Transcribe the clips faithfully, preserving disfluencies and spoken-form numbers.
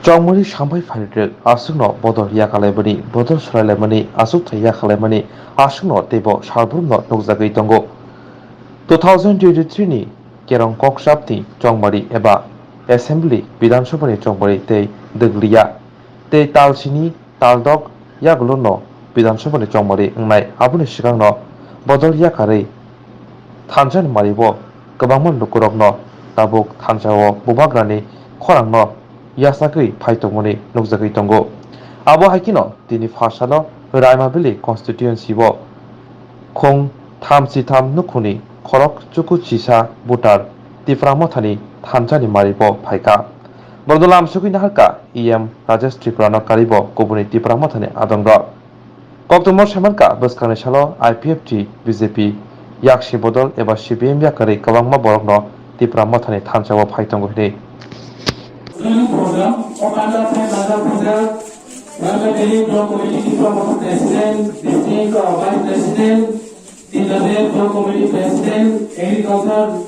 Chongmani sambai phairwk aswkno bodol yakalaimani, bodol swrailaimani, achukthai yakalaimani aswkno teibo salbrumno nukjagwi tongo. Two thousand twenty-three ni Kerong Koksapni chongmari eba Assembly, Bidhan Sabhani chongmari tei Dwgliya tei talsini taldok yagulono Bidhan Sabhani chongmari wngnai, aboni swkangno bodol yakarwi thansa ni mari bo kwbangma lukurokno tabuk thansa o bubagrani khorangno yachagwi phai tongmani nukjagwi tongo. Abo hai kheno tini pharsalo Raimabili constituency o khung thamchi tham nukhungni khorok chuku chisa voter Tipra Mothani thansa ni mari bo phaikha. Borok no lamsogwi naharkha E M Rajesh Tripura no karwi bo kubuni Tipra Mothani adongrok. Koktwmao saimankha, bwskangni salo I P F T, B J P, yaksi bodol eba C P M yakarwi kwbangma borokno Tipra Mothani thansa o phai tongo hwnwi. Training program, o panda phai manja puja, Rangkatili Block Committee Tipra Motha President, District, uh, Vice President, Tindabe Block Committee President, Agriculture,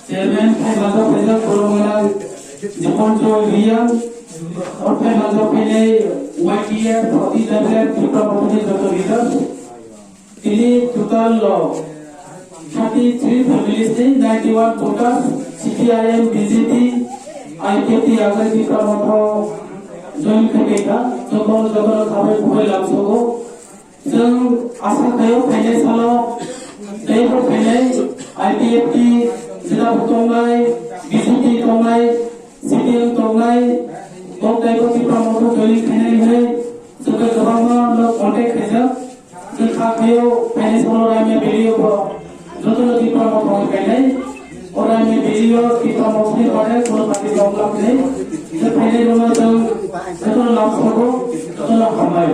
Chairman, phai manja phaijak borok gwnang Diponjoy Reang, o phai manja phainai Y T F, Forty W F, Tipra Mothani joto leaders. Tini total lo thirty three families ni ninety one voters, C P I M, B J P, I P F T, Agri Tipra Motha join khaikha, joto joto khabai khubai lamsogo. Chwng asa khaio phainai salo teibo phainai I P F T jila bo tongnai, B J P tongnai, C P M tongnai, kok teibo Tipra Motha joining khainai hinwi chwngno kwbangma no contact khaijak. Chwng kha khaio phainai salo Raimabili o bo jotono Tipra Motha phainai. O Raimabili o Tipra Mothani bagwi kono party tong kha phainai. Chwng phainai rwno chwng jotono lamsogo, jotono hambai.